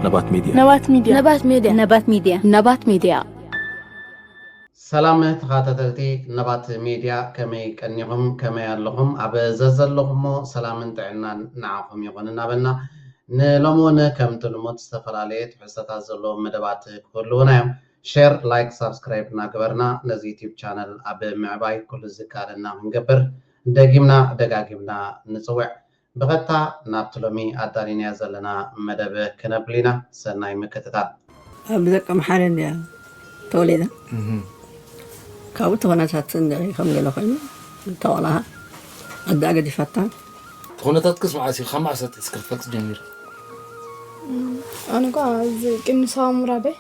ነባት ሚድያ። ነባት ሚድያ። ነባት ሚድያ። ነባት ሚድያ። ነባት ሚድያ። ሰላም ተኸታተልቲ ነባት ሚድያ፣ ከመይ ቀኒኹም? ከመይ ኣለኹም? ኣብ ዘዘለኹሞ ሰላምን ጥዕናን ንዓኹም ይኹን እናበልና፣ ንሎሚ እውን ከምቲ ልሙድ ዝተፈላለየ ትሕዝቶታት ዘለዎም መደባት ክህልዉና እዮም። ሼር፣ ላይክ፣ ሳብስክራይብ እናገበርና ነዚ ዩቲዩብ ቻነል ኣብ ምዕባይ ኩሉ ዝከኣለና ክንገብር ደጊምና ደጋጊምና ንጽውዕ። ብቐጥታ ናብቲ ሎሚ ኣዳሊናዮ ዘለና መደብ ክነብል ኢና። ሰናይ ምክትታል። ኣብ ደቀ መሓረ እንድያ ተወሊዳ። ካብኡ ተኾናታት እንድዒ ከም ገለ ኮይኑ ተቆላሃ ኣዳ ገዲፋታ። እቲ ኩነታትክስ መዓስ እዩ? ካብ መዓስ ኣትሒዝኪ ክትፈልጢ ጀሚርኪ? ኣነ እኳ እዚ ቅድሚ ሰባ ምውራደይ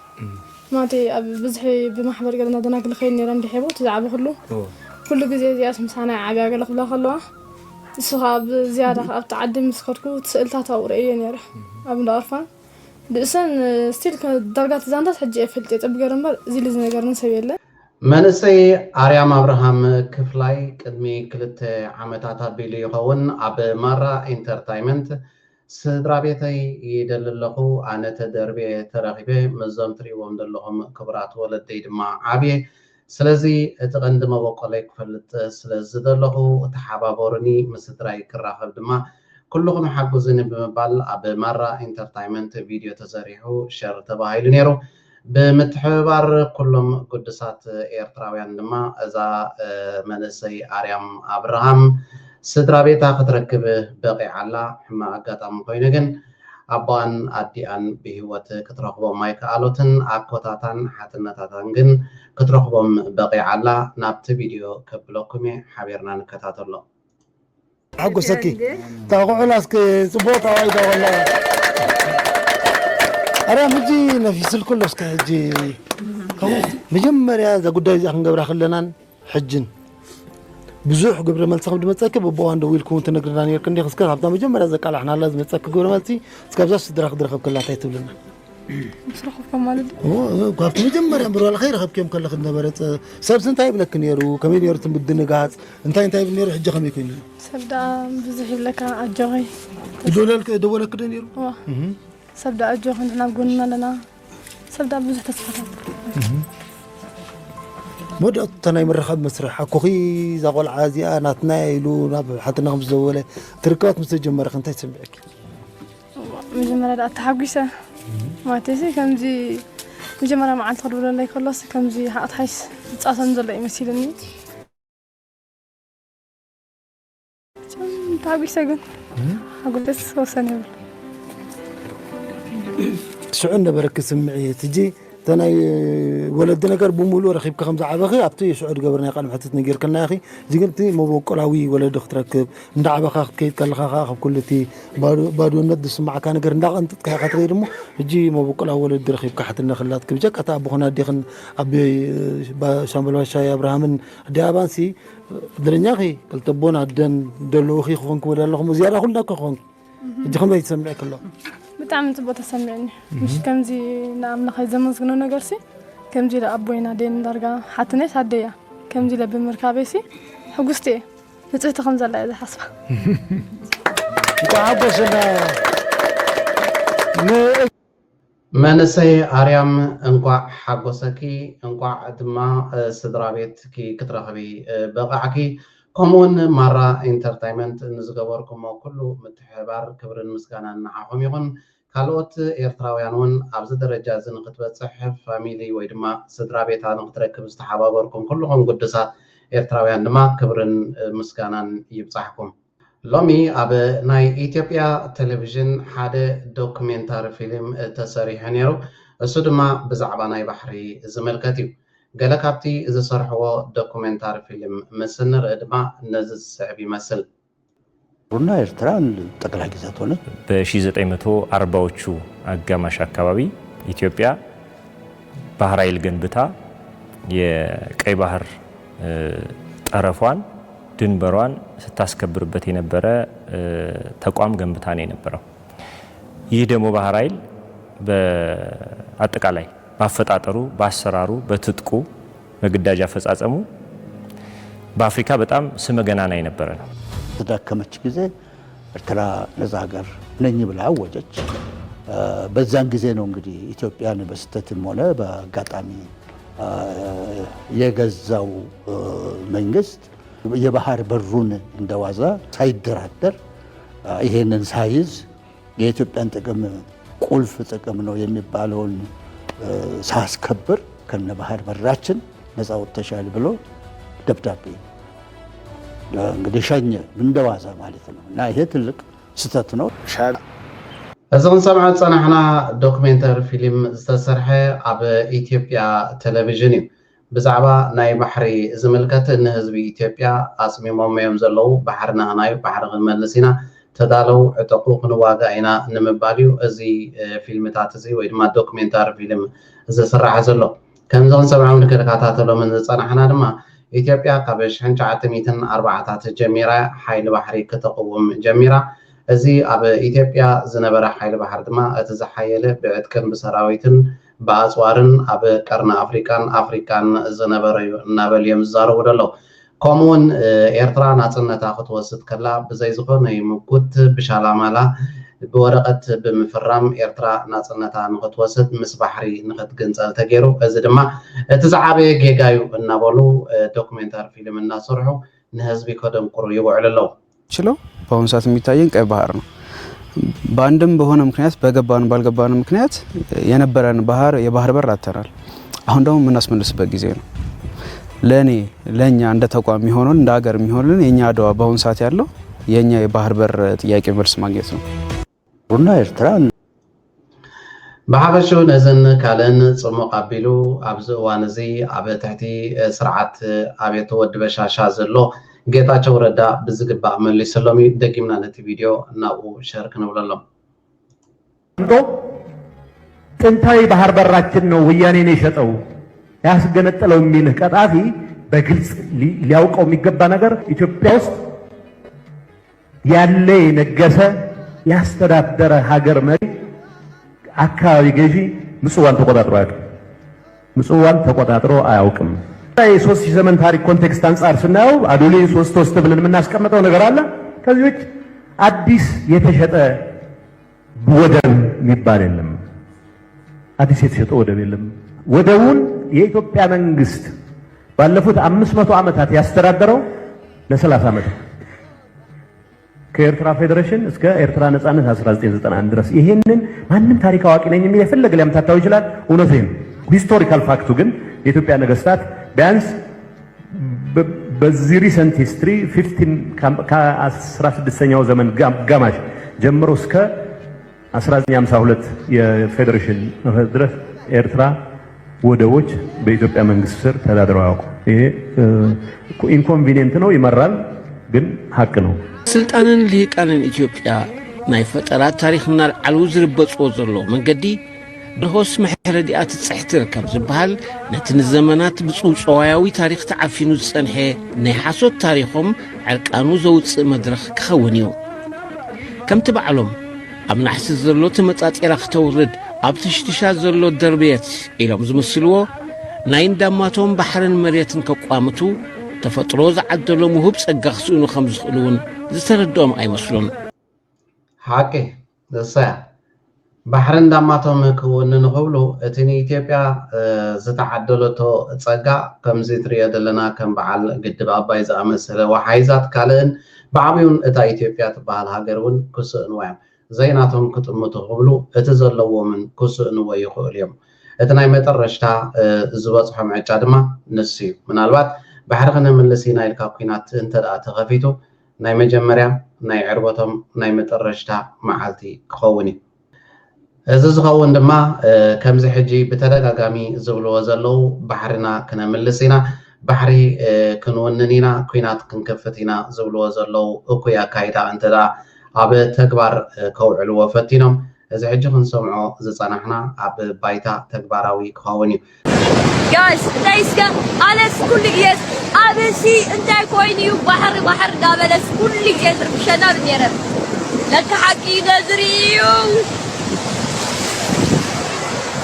ማለተይ ኣብ ብዝሒ ብማሕበር ገለና ደናግል ከይድ ነይረ እንዲሕ እየ እቲ ዝዓበኹሉ። እዎ። ኩሉ ግዜ እዚኣስ ምሳና ይዓብያ ገለ ክብላ ከለዋ፣ እሱ ኸዓ ብዝያዳ ኣብቲ ዓዲ ምስ ከድኩ እቲ ስእልታት ኣብኡ ርእየ ነይረ። ኣብ እንዳ ኦርፋን ብእሰን ስቲል ዳርጋ እቲ ዛንታስ ሕጂ እየ ፈልጥ እየ። ጸቢ ገይረ እምበር እዚ ኢሉ ዝነገርኒ ሰብ የለን። መንእሰይ ኣርያም ኣብርሃም ክፍላይ ቅድሚ ክልተ ዓመታት ኣቢሉ ይኸውን ኣብ ማራ ኢንተርታይመንት ስድራ ቤተይ ይደሊ ኣለኹ። ኣነ ተደርብየ ተረኺበ፣ ምስዞም ትርእይዎም ዘለኹም ክቡራት ወለደይ ድማ ዓብየ። ስለዚ እቲ ቀንዲ መበቆለይ ክፈልጥ ስለ ዝደለኹ ተሓባበሩኒ፣ ምስ ስድራይ ክራኸብ ድማ ኩልኹም ሓግዙኒ ብምባል ኣብ ማራ ኢንተርታይመንት ቪድዮ ተሰሪሑ ሸር ተባሂሉ ነይሩ። ብምትሕብባር ኩሎም ግዱሳት ኤርትራውያን ድማ እዛ፣ እ፣ መንእሰይ ኣርያም ኣብርሃም ስድራ ቤታ ክትረክብ በቒዓ ኣላ። ሕማቕ ኣጋጣሚ ኮይኑ ግን ኣቦኣን ኣዲኣን ብህይወት ክትረኽቦም ኣይከኣሎትን። ኣኮታታን ሓትነታታን ግን ክትረኽቦም በቒዓ ኣላ። ናብቲ ቪድዮ ከብለኩም እየ፣ ሓቢርና ንከታተሎ። ሓጎሰኪ። እታ ኩዕላ እስከ ጽቡቕ ተባሂሉ ወላ። ኣረ፣ ሕጂ ነፊስልኩ ኣሎ እስከ ሕጂ። መጀመርያ እዛ ጉዳይ እዚኣ ክንገብራ ከለናን ሕጅን ብዙሕ ግብረ መልሲ ከም ዝመጸኪ በብእዋን ደዊልኩ እውን ትነግርና ነይርክ እንዲኽ። እስከ ካብታ መጀመርያ ዘቃላሕናላ ዝመጸኪ ግብረ መልሲ እስከ ኣብዛ ስድራ ክድረኸብ ከላ እንታይ ትብልና? ምስ ረኸብካ ማለት ድዩ? እዎ፣ እዎ፣ ካብቲ መጀመርያ እምበር ዋላ ከይረኸብክዮም ከለኺ ዝነበረ ጸ-፣ ሰብሲ እንታይ ይብለኪ ነይሩ? ከመይ ነይሩ እቲ ምድንጋጽ? እንታይ እንታይ ይብል ነይሩ? ሕጂ ከመይ ኮይኑ? ሰብ ደኣ ብዙሕ ይብለካ፣ ኣጆኺ። ይደወለልክ-፣ ደወለኪ ዶ ነይሩ? እዋ። እህ። ሰብ ደኣ ኣጆኺ፣ ንሕና ኣብ ጎንና ኣለና። ሰብ ደኣ ብዙሕ ተስፋታት። እህ። መወዳእታ ናይ ምርኻብ መስርሕ፣ ኣኮኺ እዛ ቆልዓ እዚኣ ናትና እያ ኢሉ ናብ ሓትና ከም ዝደወለ፣ እቲ ርክባት ምስ ተጀመረ ከ እንታይ ተሰሚዑኪ? መጀመርያ ደኣ ተሓጒሰ። ማለተይሲ ከምዚ መጀመርያ መዓልቲ ክድውለለይ ከሎስ ከምዚ ሓቕት ሓይስ ዝጻሰም ዘሎ እዩ መሲልኒ። ተሓጒሰ ግን ሓጎስ ወሰን የብሉ። ሽዑ ነበረኪ ስምዒት፣ ሕጂ እታ ናይ ወለዲ ነገር ብምሉእ ረኺብኪ ከም ዝዓበኺ ኣብቲ ሽዑ ዝገበርናዮ ቃለ መሕትት ነጊርክና ኢኺ። እዚ ግን እቲ መበቆላዊ ወለዲ ክትረክብ፣ እንዳዓበኻ ክትከይድ ከለኻ ኸዓ ካብ ኩሉ እቲ ባዶ-፣ ባዶነት ዝስማዓካ ነገር እንዳቐንጠጥካ ኢኻ ትኸይድ እሞ፣ ሕጂ መበቆላዊ ወለዲ ረኺብካ ሓትነ ክህላትኪ፣ ብጀካ እቲ ኣቦኽን ኣዴኽን ኣቢ-፣ ባ-፣ ሻምበል ባሻይ ኣብርሃምን ኣደ ኣባንሲ ዕድለኛኺ፣ ክልተ ኣቦን ኣደን ዘለዉኺ ክኾንኪ ወዳ ኣለኹም፣ ዝያዳ ኩልና እኮ ክኾንኪ። ሕጂ ከመይ ትሰምዒ ከሎ? ብጣዕሚ ጽቡቕ ተሰሚዕኒ። ምሽ ከምዚ ንኣምላኸይ ዘመስግኖ ነገርሲ፣ ከምዚ ኢለ ኣቦይን ኣደይን ዳርጋ ሓትነይስ ኣደይ እያ። ከምዚ ኢለ ብምርካበይሲ ሕጉስቲ እየ። ንጽህቲ ከም ዘላ እየ ዝሓስባ። እንኳዕ ሓጎሰና። ን- መንእሰይ ኣርያም፣ እንቋዕ ሓጎሰኪ፣ እንቋዕ ድማ፣ እ፣ ስድራ ቤትኪ ክትረኽቢ፣ እ፣ በቓዕኪ። ከምኡውን ማራ ኢንተርታይመንት ንዝገበርኩሞ ኩሉ ምትሕብባር ክብርን ምስጋናን ንዓኹም ይኹን። ካልኦት ኤርትራውያን እውን ኣብዚ ደረጃ እዚ ንክትበጽሕ ፋሚሊ ወይ ድማ ስድራ ቤታ ንክትረክብ ዝተሓባበርኩም ኩልኹም ግዱሳት ኤርትራውያን ድማ ክብርን፣ እ፣ ምስጋናን ይብጻሕኩም። ሎሚ ኣብ ናይ ኢትዮጵያ ቴሌቪዥን ሓደ ዶኩሜንታሪ ፊልም ተሰሪሑ ነይሩ። እሱ ድማ ብዛዕባ ናይ ባሕሪ ዝምልከት እዩ። ገለ ካብቲ ዝሰርሕዎ ዶኩሜንታሪ ፊልም ምስ እንርኢ ድማ ነዚ ዝስዕብ ይመስል። ቡና ኤርትራ ጠቅላይ ግዛት ሆነ። በሺህ ዘጠኝ መቶ አርባዎቹ አጋማሽ አካባቢ ኢትዮጵያ ባህር ኃይል ገንብታ የቀይ ባህር፣ እ፣ ጠረፏን ድንበሯን ስታስከብርበት የነበረ፣ እ፣ ተቋም ገንብታ ነው የነበረው። ይህ ደግሞ ባህር ኃይል በአጠቃላይ ባፈጣጠሩ፣ ባሰራሩ፣ በትጥቁ፣ በግዳጅ አፈጻጸሙ በአፍሪካ በጣም ስመ ገናና የነበረ ነው። ተዳከመች ጊዜ ኤርትራ ነጻ ሀገር ነኝ ብላ አወጀች። በዛን ጊዜ ነው እንግዲህ ኢትዮጵያን በስተትም ሆነ በአጋጣሚ የገዛው መንግስት የባህር በሩን እንደዋዛ ሳይደራደር፣ ይሄንን ሳይዝ የኢትዮጵያን ጥቅም፣ ቁልፍ ጥቅም ነው የሚባለውን ሳስከብር ከነ ባህር በራችን ነፃ ወጥተሻል ብሎ ደብዳቤ እንግዲህ ሸኘ፣ እንደዋዛ ማለት ነው። እና ይሄ ትልቅ ስህተት ነው። ሻዕቢያ እዚ ክንሰምዖ ዝጸናሕና ዶክሜንተሪ ፊልም ዝተሰርሐ ኣብ ኢትዮጵያ ቴሌቪዥን እዩ። ብዛዕባ ናይ ባሕሪ ዝምልከት ንህዝቢ ኢትዮጵያ ኣጽሚሞም እዮም ዘለዉ። ባሕሪ ናህና እዩ፣ ባሕሪ ክንመልስ ኢና፣ ተዳለዉ፣ ዕጠቑ፣ ክንዋጋእ ኢና ንምባል እዩ እዚ ፊልምታት እዚ ወይ ድማ ዶክሜንታሪ ፊልም ዝስራሕ ዘሎ። ከምዚ ክንሰምዖም ንክንከታተሎምን ዝጸናሕና ድማ ኢትዮጵያ ካብ ሽሕን ትሽዓተ ሚእትን ኣርባዓታት ጀሚራ ሓይሊ ባሕሪ ክተቕውም ጀሚራ። እዚ ኣብ ኢትዮጵያ ዝነበረ ሓይሊ ባሕሪ ድማ እቲ ዝሓየለ ብዕጥቅን ብሰራዊትን ብኣፅዋርን ኣብ ቀርኒ ኣፍሪቃን ኣፍሪቃን ዝነበረ እዩ እናበሉ እዮም ዝዛረቡ ዘለዉ። ከምኡውን ኤርትራ ናፅነታ ክትወስድ ከላ ብዘይ ዝኾነ ይምጉት ብሻላማላ ብወረቐት ብምፍራም ኤርትራ ናፅነታ ንክትወስድ ምስ ባሕሪ ንክትግንፀል ተገይሩ። እዚ ድማ እቲ ዝዓበየ ጌጋ እዩ እናበሉ ዶክሜንታሪ ፊልም እናሰርሑ ንህዝቢ ከደንቁሩ ይውዕሉ ኣለዉ። ችለው በአሁኑ ሰዓት የሚታየን ቀይ ባህር ነው። በአንድም በሆነ ምክንያት በገባን ባልገባን ምክንያት የነበረን ባህር የባህር በር አጥተናል። አሁን ደግሞ የምናስመልስበት ጊዜ ነው። ለእኔ ለእኛ እንደ ተቋም የሚሆነን እንደ ሀገር የሚሆንልን የእኛ አድዋ በአሁኑ ሰዓት ያለው የእኛ የባህር በር ጥያቄ መልስ ማግኘት ነው። ቡና ኤርትራ ብሓፈሽኡ ነዝን ካልእን ጽሙቕ ኣቢሉ ኣብዚ እዋን እዚ ኣብ ትሕቲ ስርዓት ኣብየት ወዲ በሻሻ ዘሎ ጌታቸው ረዳ ብዝግባእ መሊስሎም እዩ። ደጊምና ነቲ ቪድዮ ናብኡ ሸር ክንብለሎም። ጥንታዊ ባህር በራችን ነው ወያኔን የሸጠው ያስገነጠለው የሚልህ ቀጣፊ በግልጽ ሊያውቀው የሚገባ ነገር ኢትዮጵያ ውስጥ ያለ የነገሰ ያስተዳደረ ሀገር መሪ አካባቢ ገዢ ምጽዋን ተቆጣጥሮ አያውቅም። ምጽዋን ተቆጣጥሮ አያውቅም። የሶስት ሺህ ዘመን ታሪክ ኮንቴክስት አንጻር ስናየው አዶሊን ሶስት ሶስት ብለን የምናስቀምጠው ነገር አለ። ከዚህ ውጭ አዲስ የተሸጠ ወደብ የሚባል የለም። አዲስ የተሸጠ ወደብ የለም። ወደቡን የኢትዮጵያ መንግስት ባለፉት አምስት መቶ ዓመታት ያስተዳደረው ለ30 ዓመት ከኤርትራ ፌዴሬሽን እስከ ኤርትራ ነጻነት አስራ ዘጠኝ ዘጠና አንድ ድረስ። ይሄንን ማንም ታሪክ አዋቂ ነኝ የሚል የፈለገ ሊያምታታው ይችላል። እውነቱ ይሄ ነው። ሂስቶሪካል ፋክቱ ግን የኢትዮጵያ ነገስታት ቢያንስ በዚህ ሪሰንት ሂስትሪ ከ16ኛው ዘመን አጋማሽ ጀምሮ እስከ አስራ ዘጠኝ ሃምሳ ሁለት የፌዴሬሽን መፈት ድረስ ኤርትራ ወደቦች በኢትዮጵያ መንግስት ስር ተዳድረው አያውቁም። ይሄ ኢንኮንቪኒየንት ነው፣ ይመራል፣ ግን ሀቅ ነው። ስልጣንን ልሂቃንን ኢትዮጵያ ናይ ፈጠራ ታሪኽ እናልዓሉ ዝርበጽዎ ዘለዉ መንገዲ ደሆስ ምሕረዲኣ ትጽሕትር ከም ዝበሃል ነቲ ንዘመናት ብጽውጽዋያዊ ታሪኽ ተዓፊኑ ዝጸንሐ ናይ ሓሶት ታሪኾም ዕርቃኑ ዘውጽእ መድረኽ ክኸውን እዩ። ከምቲ ባዕሎም ኣብ ናሕሲ ዘሎ ተመጻጺራ ክተውርድ ኣብ ትሽትሻ ዘሎ ደርብየት ኢሎም ዝምስልዎ ናይ እንዳማቶም ባሕርን መሬትን ከቋምቱ ተፈጥሮ ዝዓደሎም ውሁብ ጸጋ ክስእኑ ከም ዝኽእሉ እውን ዝተረድኦም ኣይመስሉን። ሓቂ እሳያ ባሕሪ እንዳማቶም ክውንኑ ክብሉ እቲ ንኢትዮጵያ ዝተዓደለቶ ጸጋ ከምዚ ትሪኦ ዘለና ከም በዓል ግድብ ኣባይ ዝኣመሰለ ወሓይዛት ካልእን ብዓብዩን እታ ኢትዮጵያ ትበሃል ሃገር እውን ክስእንዋ እዮም። ዘይናቶም ክጥምቱ ክብሉ እቲ ዘለዎምን ክስእንዎ ይኽእሉ እዮም። እቲ ናይ መጠረሽታ ዝበፅሖም ዕጫ ድማ ንሱ እዩ። ምናልባት ባሕሪ ክነምልስ ኢና ኢልካ ኲናት እንተ ደኣ ተኸፊቱ ናይ መጀመርያ ናይ ዕርበቶም ናይ መጠረሽታ መዓልቲ ክኸውን እዩ። እዚ ዝኸውን ድማ ከምዚ ሕጂ ብተደጋጋሚ ዝብልዎ ዘለዉ ባሕርና ክነምልስ ኢና፣ ባሕሪ ክንውንን ኢና፣ ኲናት ክንከፍት ኢና ዝብልዎ ዘለዉ እኩይ ኣካይዳ እንተ ደኣ ኣብ ተግባር ከውዕልዎ ፈቲኖም እዚ ሕጂ ክንሰምዖ ዝጸናሕና ኣብ ባይታ ተግባራዊ ክኸውን እዩ። ጋይስ እንታይ እስከ ኣነስ ኩሉ ግዜ ኣበሲ እንታይ ኮይኑ እዩ ባሕሪ ባሕሪ እንዳበለስ ኩሉ ግዜ ዝርብሸና ነይረ። ለካ ሓቂ ነዝሪ እዩ።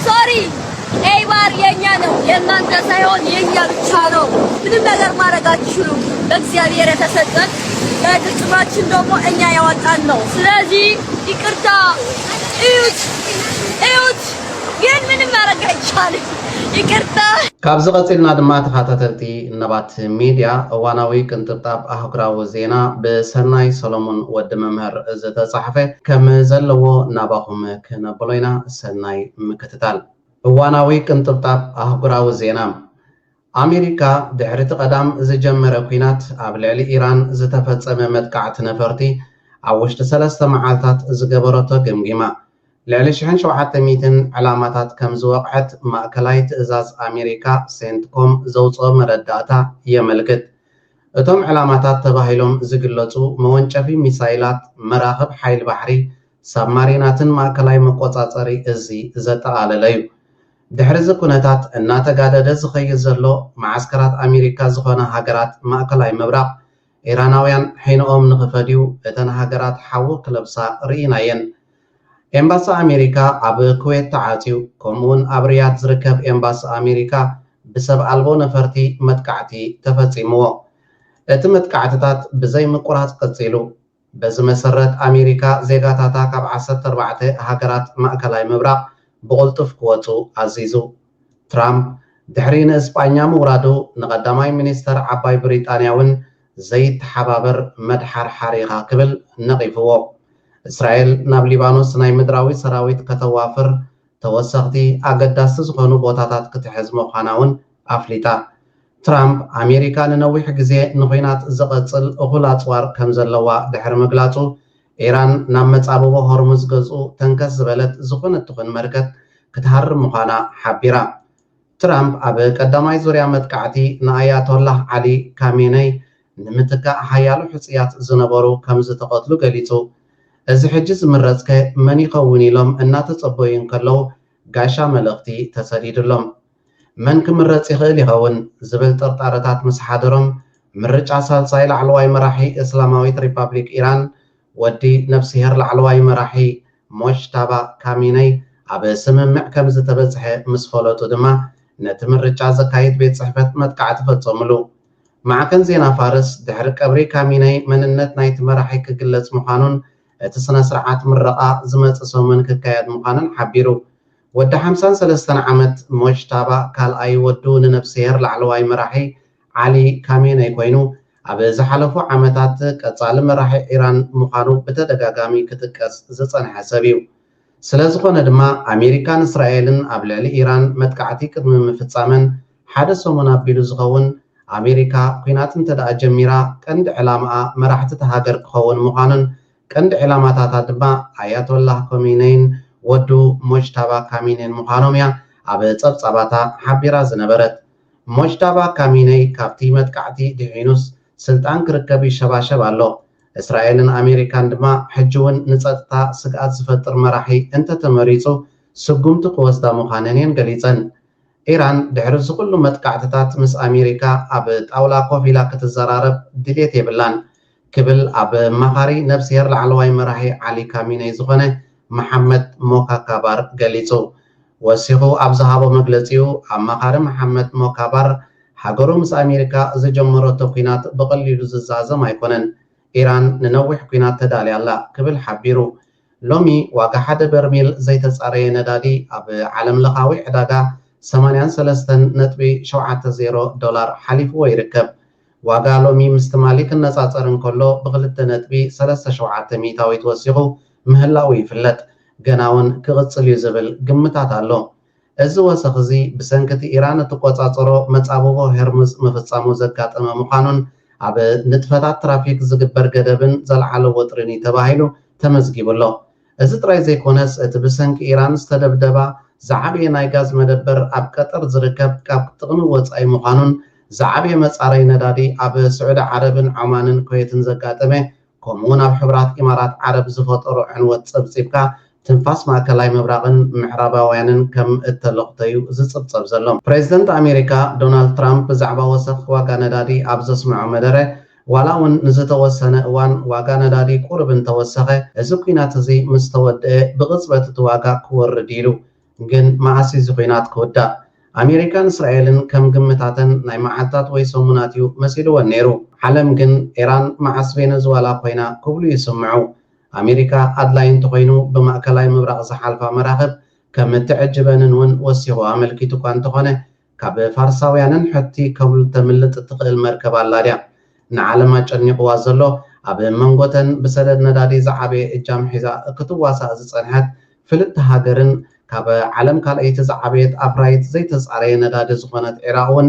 ሶሪ ኤባር የኛ ነው የእናንተ ሳይሆን የኛ ብቻ ነው። ምንም ነገር ማድረግ አትችሉም። በእግዚአብሔር የተሰጠን ከቅጽባችን ደግሞ እኛ ያወጣን ነው። ስለዚህ ይቅርታ እዩት። ይቅርታ። ካብዚ ቀጺልና ድማ ተኸታተልቲ ነባት ሚድያ እዋናዊ ቅንጥብጣብ ኣህጉራዊ ዜና ብሰናይ ሰሎሞን ወዲ መምህር ዝተጻሕፈ ከም ዘለዎ ናባኹም ክነብሎ ኢና። ሰናይ ምክትታል። እዋናዊ ቅንጥብጣብ ኣህጉራዊ ዜና። ኣሜሪካ ድሕሪ እቲ ቀዳም ዝጀመረ ኲናት ኣብ ልዕሊ ኢራን ዝተፈጸመ መጥቃዕቲ ነፈርቲ ኣብ ውሽጢ ሰለስተ መዓልታት ዝገበረቶ ገምጊማ። ልዕሊ ሽሕን ሸውዓተ ሚእትን ዕላማታት ከም ዝወቕዐት ማእከላይ ትእዛዝ ኣሜሪካ ሴንትኮም ዘውፅኦ መረዳእታ የመልክት። እቶም ዕላማታት ተባሂሎም ዝግለፁ መወንጨፊ ሚሳይላት፣ መራኽብ ሓይሊ ባሕሪ፣ ሳብማሪናትን ማእከላይ መቆጻጸሪ እዚ ዘጠቓለለ እዩ። ድሕሪ እዚ ኩነታት እናተጋደደ ዝኸይድ ዘሎ መዓስከራት ኣሜሪካ ዝኾና ሃገራት ማእከላይ ምብራቕ፣ ኢራናውያን ሒንኦም ንኽፈድዩ እተን ሃገራት ሓዊ ክለብሳ ርኢናየን። ኤምባሲ ኣሜሪካ ኣብ ኩዌት ተዓጽዩ፣ ከምኡውን ኣብ ሪያድ ዝርከብ ኤምባሲ ኣሜሪካ ብሰብ ኣልቦ ነፈርቲ መጥቃዕቲ ተፈጺምዎ። እቲ መጥቃዕትታት ብዘይ ምቁራጽ ቀጺሉ። በዚ መሰረት ኣሜሪካ ዜጋታታ ካብ ዓሰርተ ኣርባዕተ ሃገራት ማእከላይ ምብራቕ ብቕልጡፍ ክወጹ ኣዚዙ። ትራምፕ ድሕሪ ንእስጳኛ ምውራዱ ንቐዳማይ ሚኒስተር ዓባይ ብሪጣንያ እውን ዘይተሓባበር መድሓርሓር ኢኻ ክብል ነቒፍዎ። እስራኤል ናብ ሊባኖስ ናይ ምድራዊ ሰራዊት ከተዋፍር ተወሰኽቲ ኣገዳስቲ ዝኾኑ ቦታታት ክትሕዝ ምዃና እውን ኣፍሊጣ። ትራምፕ ኣሜሪካ ንነዊሕ ግዜ ንኹናት ዝቐጽል እኹል ኣጽዋር ከም ዘለዋ ድሕሪ ምግላጹ፣ ኢራን ናብ መጻብቦ ሆርሙዝ ገጹ ተንከስ ዝበለት ዝኾነት ትኹን መርከብ ክትሃርም ምዃና ሓቢራ። ትራምፕ ኣብ ቀዳማይ ዙርያ መጥቃዕቲ ንኣያቶላህ ዓሊ ካሜነይ ንምትካእ ሓያሎ ሕጽያት ዝነበሩ ከም ዝተቐትሉ ገሊጹ። እዚ ሕጂ ዝምረጽከ መን ይኸውን ኢሎም እናተጸበዩ እንከለዉ ጋሻ መልእኽቲ ተሰዲዱሎም። መን ክምረጽ ይኽእል ይኸውን ዝብል ጥርጣረታት ምስ ሓደሮም፣ ምርጫ ሳልሳይ ላዕለዋይ መራሒ እስላማዊት ሪፓብሊክ ኢራን፣ ወዲ ነፍስሄር ላዕለዋይ መራሒ ሞጅታባ ካሚነይ ኣብ ስምምዕ ከም ዝተበጽሐ ምስ ፈለጡ ድማ፣ ነቲ ምርጫ ዘካይድ ቤት ጽሕፈት መጥቃዕቲ ፈጸሙሉ። ማዕከን ዜና ፋርስ፣ ድሕሪ ቀብሪ ካሚነይ መንነት ናይቲ መራሒ ክግለጽ ምዃኑን እቲ ስነ ስርዓት ምረቓ ዝመጽእ ሰሙን ክካየድ ምዃኑን ሓቢሩ። ወዲ ሓምሳን ሰለስተን ዓመት ሞጅታባ፣ ካልኣይ ወዱ ንነፍስሄር ላዕለዋይ መራሒ ዓሊ ካሜነይ ኮይኑ፣ ኣብ ዝሓለፉ ዓመታት ቀጻሊ መራሒ ኢራን ምዃኑ ብተደጋጋሚ ክጥቀስ ዝጸንሐ ሰብ እዩ። ስለ ዝኾነ ድማ፣ ኣሜሪካን እስራኤልን ኣብ ልዕሊ ኢራን መጥቃዕቲ ቅድሚ ምፍጻመን ሓደ ሰሙን ኣቢሉ ዝኸውን፣ ኣሜሪካ ኲናት እንተ ደኣ ጀሚራ፣ ቀንዲ ዕላማኣ መራሕቲ እታ ሃገር ክኸውን ምዃኑን፣ ቀንዲ ዕላማታታ ድማ ኣያቶላህ ኮሚነይን ወዱ ሞጅታባ ካሚኔን ምዃኖም እያ ኣብ ጸብጻባታ ሓቢራ ዝነበረት። ሞጅታባ ካሚነይ ካብቲ መጥቃዕቲ ድሒኑስ ስልጣን ክርከብ ይሸባሸብ ኣሎ። እስራኤልን ኣሜሪካን ድማ ሕጂ እውን ንጸጥታ ስግኣት ዝፈጥር መራሒ እንተተመሪጹ ስጉምቲ ክወስዳ ምዃነን እየን ገሊጸን። ኢራን ድሕሪ እዚ ኩሉ መጥቃዕትታት ምስ ኣሜሪካ ኣብ ጣውላ ኮፍ ኢላ ክትዘራረብ ድሌት የብላን ክብል ኣማኻሪ ነፍስሄር ላዕለዋይ መራሒ ዓሊ ካሚነይ ዝኾነ መሓመድ ሞካካባር ገሊጹ። ወሲኹ ኣብ ዝሃቦ መግለጺኡ፣ ኣማኻሪ መሓመድ ሞካባር፣ ሃገሩ ምስ ኣሜሪካ ዝጀመረቶ ኲናት ብቐሊሉ ዝዛዘም ኣይኮነን፣ ኢራን ንነዊሕ ኲናት ተዳልያ ኣላ ክብል ሓቢሩ። ሎሚ ዋጋ ሓደ በርሚል ዘይተጻረየ ነዳዲ ኣብ ዓለምለኻዊ ዕዳጋ ሰማንያን ሰለስተን ነጥቢ ሸውዓተ ዜሮ ዶላር ሓሊፍዎ ይርከብ። ዋጋ ሎሚ ምስ ትማሊ ክነጻጸር እንከሎ ብኽልተ ነጥቢ ሰለስተ ሸውዓተ ሚእታዊት ወሲኹ ምህላዉ ይፍለጥ። ገና እውን ክቕጽል እዩ ዝብል ግምታት ኣሎ። እዚ ወሰኽ እዚ ብሰንኪ እቲ ኢራን እትቆጻጸሮ መጻብቦ ሄርሙዝ ምፍጻሙ ዘጋጠመ ምዃኑን ኣብ ንጥፈታት ትራፊክ ዝግበር ገደብን ዘልዓሎ ወጥሪን እዩ ተባሂሉ ተመዝጊቡ ኣሎ። እዚ ጥራይ ዘይኮነስ፣ እቲ ብሰንኪ ኢራን ዝተደብደባ ዝዓበየ ናይ ጋዝ መደበር ኣብ ቀጠር ዝርከብ ካብ ጥቕሚ ወጻኢ ምዃኑን ዝዓበየ መጻረይ ነዳዲ ኣብ ስዑዲ ዓረብን ዖማንን ኩዌትን ዘጋጠመ፣ ከምኡውን ኣብ ሕቡራት ኢማራት ዓረብ ዝፈጠሮ ዕንወት ጸብጺብካ ትንፋስ ማእከላይ ምብራቕን ምዕራባውያንን ከም እተለኽተዩ ዝጽብጸብ ዘሎ። ፕሬዚደንት ኣሜሪካ ዶናልድ ትራምፕ ብዛዕባ ወሰኽ ዋጋ ነዳዲ ኣብ ዘስምዖ መደረ፣ ዋላ እውን ንዝተወሰነ እዋን ዋጋ ነዳዲ ቁሩብ እንተወሰኸ፣ እዚ ኲናት እዚ ምስ ተወድአ ብቕጽበት እቲ ዋጋ ክወርድ ኢሉ። ግን መኣስ እዚ ኲናት ክውዳእ? ኣሜሪካን እስራኤልን ከም ግምታተን ናይ መዓልታት ወይ ሰሙናት እዩ መሲልወን ነይሩ። ዓለም ግን፣ ኢራን መዓስ ቬነዙዋላ ኮይና ክብሉ ይስምዑ። ኣሜሪካ ኣድላይ እንተኾይኑ፣ ብማእከላይ ምብራቕ ዝሓልፋ መራኽብ ከም እትዕጅበንን እውን ወሲኹ ኣመልኪቱ እኳ እንተኾነ፣ ካብ ፋርሳውያንን ሕቲ ከም ተምልጥ እትኽእል መርከብ ኣላ ድያ? ንዓለም ኣጨኒቕዋ ዘሎ ኣብ መንጎተን ብሰደድ ነዳዲ ዝዓበየ እጃም ሒዛ ክትዋሳእ ዝጸንሐት ፍልጥቲ ሃገርን ካብ ዓለም ካልኣይቲ ዝዓበየት ኣፍራይት ዘይተጻረየ ነዳዲ ዝኾነት ዒራቕ እውን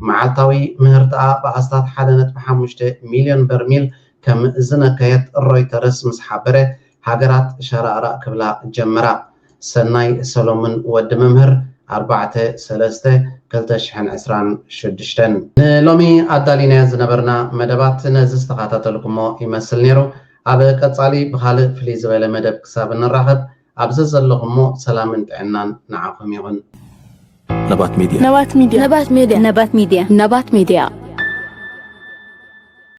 መዓልታዊ ምህርትኣ ብኣስታት ሓደ ነጥቢ ሓሙሽተ ሚልዮን በርሚል ከም ዝነከየት ሮይተርስ ምስ ሓበረ፣ ሃገራት ሸራእራእ ክብላ ጀመራ። ሰናይ ሰሎሙን ወዲ መምህር ኣርባዕተ ሰለስተ ክልተ ሽሕን ዕስራን ሽዱሽተን። ንሎሚ ኣዳሊናዮ ዝነበርና መደባት ነዚ ዝተኸታተልኩሞ ይመስል ነይሩ። ኣብ ቀጻሊ ብኻልእ ፍልይ ዝበለ መደብ ክሳብ እንራኸብ ኣብዚ ዘለኹሞ ሰላምን ጥዕናን ንዓኹም ይኹን። ነባት ሚድያ ነባት ሚድያ ነባት ሚድያ ነባት ሚድያ ነባት ሚድያ